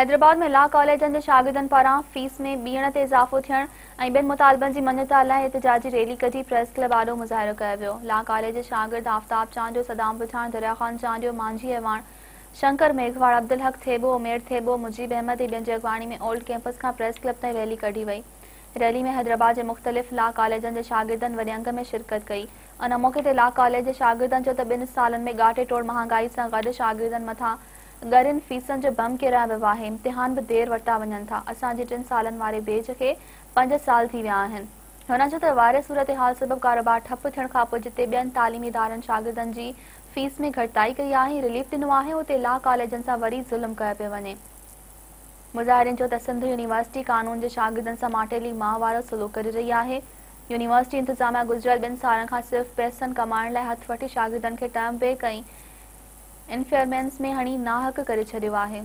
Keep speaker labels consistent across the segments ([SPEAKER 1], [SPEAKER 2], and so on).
[SPEAKER 1] حيدرآباد ۾ لا ڪاليجن جي شاگردن پاران فيس ۾ ٻيڻ تي اضافو ٿيڻ ۽ ٻين مطالبن جي مڃتا لاء احتجاجي ريلي ڪڍي پريس ڪلب آڏو مظاهرو ڪيو ويو. لا ڪاليج جي شاگرد آفتاب چانڊيو، صدام پٺاڻ، دريا خان چانڊيو، مانجهي اعواڻ، شنڪر ميگهواڙ، عبدالحق ٿيٻو، عمير ٿيٻو، مجيب احمد ۽ ٻين جي اڳواڻي ۾ اولڊ ڪيمپس کان پريس ڪلب تائين ريلي ڪڍي وئي. ريلي ۾ حيدرآباد جي مختلف لا ڪاليجن جي شاگردن وڏي انگ ۾ شرڪت ڪئي. ان موقعي تي لا ڪاليج جي شاگردن چيو ته ٻن سالن ۾ ڳاٽي ٽوڙ مهانگائي سان گڏ شاگردن مٿان ڳرين فيسن جو بم ڪيرايو ويو آهي، امتحان به دير ورتا وڃن ٿا، اسان جي ٽن سالن واري بيچ کي پنج سال ٿي ويا آهن. هن چيو ته واري صورتحال سبب ڪاروبار ٺپ ٿيڻ کانپوء جتي ٻين تعليمي ادارن شاگردن جي فيس ۾ گهٽتائي ڪئي آهي ۽ رليف ڏنو آهي اتي لا ڪاليجن سان وري ظلم ڪيو پيو وڃي. مظاهرين چيو ته سنڌ يونيورسٽي قانون جي شاگردن سان ماٽيلي ماء وارو سلوڪ ڪري رهي آهي، يونيورسٽي انتظاميا گذريل ٻن سالن کان صرف پئسن ڪمائڻ لاء هٿ وٺي شاگردن کي ٽرم بيڪ ۽ انفيئرمينس ۾ هڻي ناحق ڪري ڇڏيو آهي.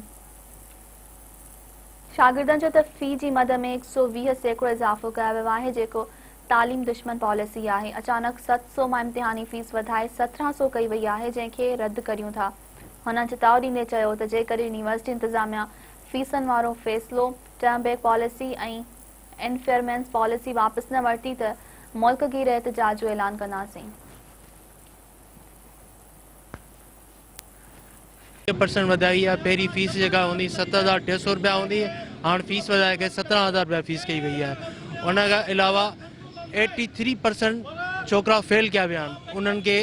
[SPEAKER 1] شاگردن چيو ته في جي مد ۾ 120% اضافو ڪيو ويو آهي جيڪو تعليم دشمن پاليسي آهي، اچانڪ 700 مان امتحاني فيس وڌائي 1700 ڪئي وئي آهي جنهن کي رد ڪريون ٿا. هنن چتاء ڏيندي چيو ته جيڪڏهن يونيورسٽي انتظاميا فيسن وارو فيصلو، ٽرم بيڪ پاليسي ۽ انفيئرمينس پاليسي واپس نه ورتي ته ملڪ گير احتجاج جو اعلان ڪنداسين.
[SPEAKER 2] پرسنٽ وڌائي آهي پهرين فيس جيڪا هوندي 7300 رپيا هوندي هاڻ فيس وڌائي ڪري 17000 رپيا فيس ڪئي وئي آهي ان کان علاوه 83 پرسنٽ ڇوڪرا فيل ڪيا ويا آهن انهن کي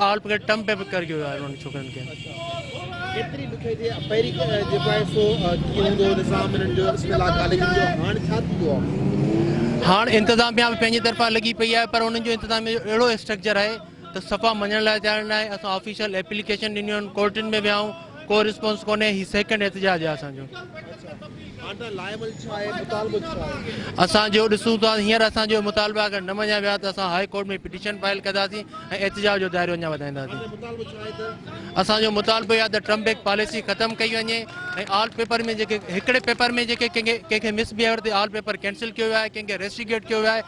[SPEAKER 2] آل پڪڙ ٽم پيپر ڪري ويو آهي انهن ڇوڪرن کي.
[SPEAKER 3] ڪيتري ڏکئي ٿئي پهرين جيڪو آهي سو ڪيئن هوندو هو نظام انهن جو اسپيلا ڪاليجن جو هاڻ ڇا ٿي ويو آهي.
[SPEAKER 2] هاڻ انتظاميا به پنهنجي طرفان لڳي پئي آهي پر انهن جو انتظاميا جو اهڙو اسٽرڪچر آهي ته صفا مڃڻ لاء تيار ناهي اسان آفيشل ايپليڪيشن ڏنيون آهن ڪورٽن ۾ ويا آهيون ڪو رسپانس ڪونهي هي سيڪنڊ احتجاج آهي اسان جو. اسان جو ڏسون ٿا هينئر اسان جو مطالبا اگر نه مڃيا ويا ته اسان هاء ڪورٽ ۾ پٽيشن فائل ڪنداسين ۽ احتجاج جو دائرو اڃا وڌائينداسين اسان جو مطالبو اهو آهي ته ٽرمپ بيڪ پاليسي ختم ڪئي وڃي ۽ آل پيپر ۾ جيڪي هڪڙي پيپر ۾ جيڪي ڪنهن کي مس بيهيوئر تي آل پيپر ڪينسل ڪيو ويو آهي ڪنهن کي ريسٽيگيٽ ڪيو ويو آهي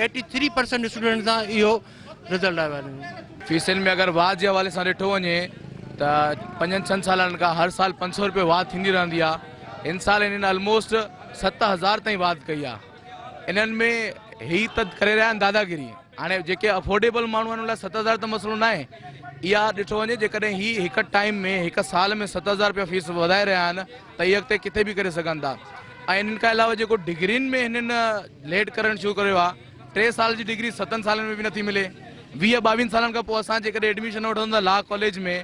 [SPEAKER 2] 83 پرسنٽ اسٽوڊنٽ سان اهو رزلٽ آيو آهي.
[SPEAKER 4] فيسن ۾ اگر واڌ جي حوالي سان ڏٺو وڃي ته پنجن ڇهن سالن کان هر سال 500 روپيه واڌ ٿيندي رهندي آهي هن سال هنن الموسٽ 7000 تائين واڌ ڪئي آهي انهن ۾ هي ته ڪري رهيا آهن داداگيري هاڻي جيڪي افورڊيبل ماڻهو آهن ان لاء 7000 ته مسئلو ناهي اها ڏٺو وڃي جيڪڏهن هي هڪ ٽائيم ۾ هڪ سال ۾ 7000 روپيا فيس وڌائي رهيا آهن ته هي اڳتي ڪٿي به ڪري سگهن ٿا ۽ انهن کان علاوه جيڪو ڊگرين ۾ هنن ليٽ ڪرڻ شروع ڪيو آهي ٽي سال جي ڊگري ستن سالن ۾ به نٿي ملي. ويهه ٻاويهن سالن کان پوء اسان جيڪڏهن ايڊميشن وٺون ٿا لا ڪاليج ۾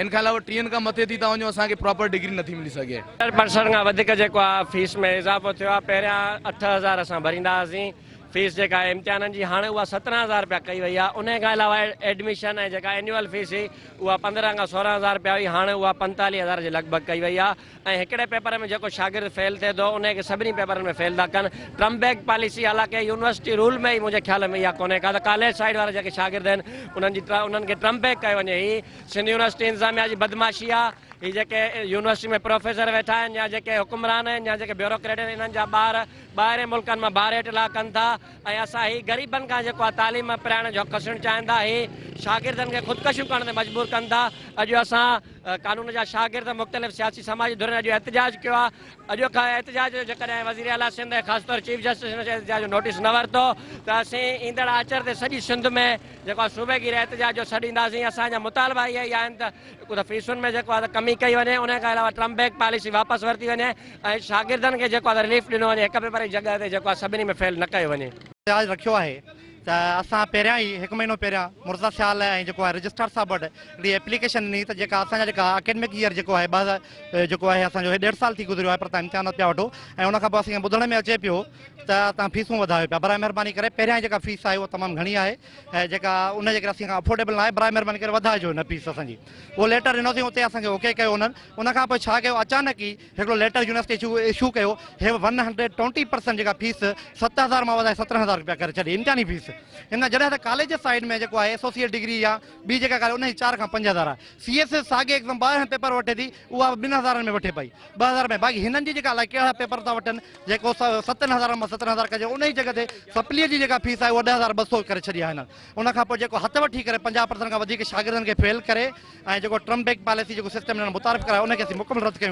[SPEAKER 4] ان کان علاوه ٽيهن کان مٿي ٿي ٿا وڃون اسان کي پراپر ڊگري نٿي ملي سگهي.
[SPEAKER 5] 70 پرسنٽ کان وڌيڪ جيڪو آ فيس ۾ اضافو ٿيو آ پهريان 8000 اسان ڀريندا هئاسين فيس جيڪا امتحانن جي هاڻي اها 17000 رپيا ڪئي وئي آ انهي کان علاوه ايڊميشن ۽ جيڪا اينيوئل فيس هئي اها 15 کان 16000 رپيا هئي هاڻي اها 45000 جي لڳ ڀڳ ڪئي وئي آ ۽ هڪڙي پيپر ۾ جيڪو شاگرد فيل ٿئي ٿو انهي کي سڀني پيپرن ۾ فيل ٿا ڪن. ٽرم بيڪ پاليسي حالانڪه يونيورسٽي رول ۾ ئي منهنجي خيال ۾ اها ڪونهي ڪا ته ڪاليج سائيڊ وارا جيڪي شاگرد آهن انهن جي انهن کي ٽرم بيڪ ڪيو وڃي هي سنڌ يونيورسٽي انتظاميا جي بدمعاشي آ هي جيڪي يونيورسٽي ۾ پروفيسر ويٺا آهن يا جيڪي حڪمران آهن يا جيڪي بيوروڪريٽ آهن انهن جا ٻار ٻاهرين ملڪن مان باريٽ لا ڪن ٿا ۽ اسان هي غريبن کان جيڪو آ تعليم پرائڻ جو حق کسڻ چاهين ٿا هي شاگردن کي خودڪشيون ڪرڻ تي مجبور ڪن ٿا اڄ اسان قانون جا شاگرد مختلف سياسي سماجي ڌرين اڄ احتجاج ڪيو آهي اڄ کان احتجاج جو جيڪڏهن وزير اعليٰ سنڌ ۽ خاص طور چيف جسٽس ان احتجاج جو نوٽيس نه ورتو ته اسين ايندڙ آچر تي سڄي سنڌ ۾ جيڪو آهي صوبي گير احتجاج جو سڏ اينداسين اسان جا مطالبا اهي ئي آهن ته هڪ ته فيسن ۾ جيڪو آهي ته ڪمي ڪئي وڃي ان کان علاوه ٽرم بيڪ پاليسي واپس ورتي وڃي ۽ شاگردن کي جيڪو آهي ته رليف ڏنو وڃي هڪ پيپر جي جڳهه تي جيڪو آهي سڀني ۾ فيل نه ڪيو وڃي.
[SPEAKER 6] احتجاج رکيو آهي ته اسان پهريان ئي هڪ مهينو پهريان مرتضيٰ سيال ۽ جيڪو آهي رجسٽرار صاحب وٽ هڪڙي ايپليڪيشن ڏني ته جيڪا اسان جا جيڪا اڪيڊمڪ ايئر جيڪو آهي 2000 جيڪو آهي اسان جو هي ڏيڍ سال ٿي گذريو آهي پر تان امتحان نه پيا وٺو ۽ ان کان پوء اسان کي ٻڌڻ ۾ اچي پيو ته تان فيسون وڌايو پيا برائي مهرباني ڪري پهريان ئي جيڪا فيس آهي اها تمام گهڻي آهي ۽ جيڪا ان جي ڪري اسان کان افورڊيبل نه آهي برائي مهرباني ڪري وڌائجو نه فيس اسان جي اهو ليٽر ڏنوسين اتي اسان کي اوڪي ڪيو انهن ان کان پوء ڇا ڪيو اچانڪ ئي هڪڙو ليٽر يونيورسٽي اشو اشو ڪيو هي ون هنڊريڊ ٽونٽي پرسنٽ جيڪا فيس 7000 مان وڌائي 17000 رپيا ڪري ڇڏي امتحاني فيس ان جڏهن ته ڪاليج سائيڊ ۾ جيڪو آهي ايسوسيئيٽ ڊگري يا ٻي جيڪا ڪاليج ان جي چار کان 5000 آهي سي ايس ايس ساڳي ايگزام ٻاهرين پيپر وٺي ٿي اها به ٻن هزارن ۾ وٺي پئي 2000 ۾ باقي هنن جي جيڪا الائي ڪهڙا پيپر ٿا وٺن جيڪو ستن هزارن مان 17000 ڪجي ان ئي جڳهه تي سپليء جي جيڪا فيس آهي اها 10200 ڪري ڇڏي آهي هنن ان کان پوء جيڪو هٿ وٺي ڪري 50 پرسنٽ کان وڌيڪ شاگردن کي فيل ڪري ۽ جيڪو ٽرم بيڪ پاليسي جيڪو سسٽم هنن متعارف ڪرايو ان کي اسين مڪمل رد ڪيون.